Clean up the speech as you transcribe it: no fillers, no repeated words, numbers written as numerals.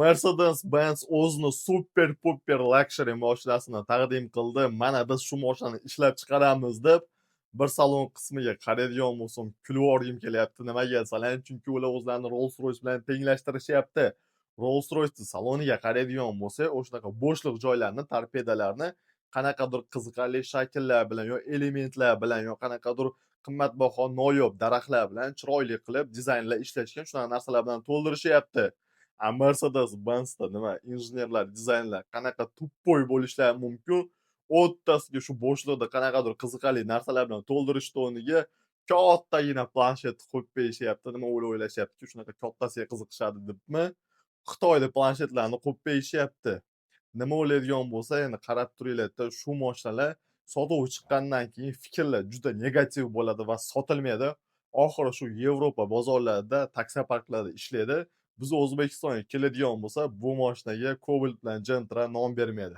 Mercedes-Benz o'zini супер-пупер luxury mashinasini taqdim qildi. Mana biz shu mashinani ishlab chiqaramiz deb bir salon qismiga qaraydigan bo'lsam, kulib yuborgim kelyapti. Nimaga desalar, chunki ular o'zlarini Rolls-Royce bilan tenglashtirishyapti. Rolls-Royce saloniga qaraydigan bo'lsak, o'shanaqa bo'shliq joylarni, torpedalarni qanaqadir qiziqarli shakllar bilan yo elementlar bilan yo qanaqadir qimmatbaho noyob daraxtlar bilan chiroyli qilib dizaynlar ishlashgan, shunaqa narsalar bilan to'ldirishyapti. A Mercedes-Benzda nima, injenerlar, dizaynerlar qanaqa тупой bo'lishlari mumkin? O'ttasiga shu bo'shliqni qanaqadir qiziqarli narsalar bilan to'ldirishni o'rniga kattagina planshet qo'yib qo'yishyapti. Nima ular o'ylashyaptiki, shunaqa kattasiga qiziqishadi debmi? Xitoyda planshetlarni qo'yib qo'yishyapti. Nima o'ylaydigan bo'lsa, endi qarab turinglar-da, shu mashinalar sotuvga chiqqandan keyin fikrlar juda negativ bo'ladi va sotilmaydi. Oxiri shu Yevropa bozorlarida, taksoparklarda ishlaydi. Biz O'zbekistonga keladigan bo'lsa, bu mashinaga Cobalt bilan Gentra nom bermaydi.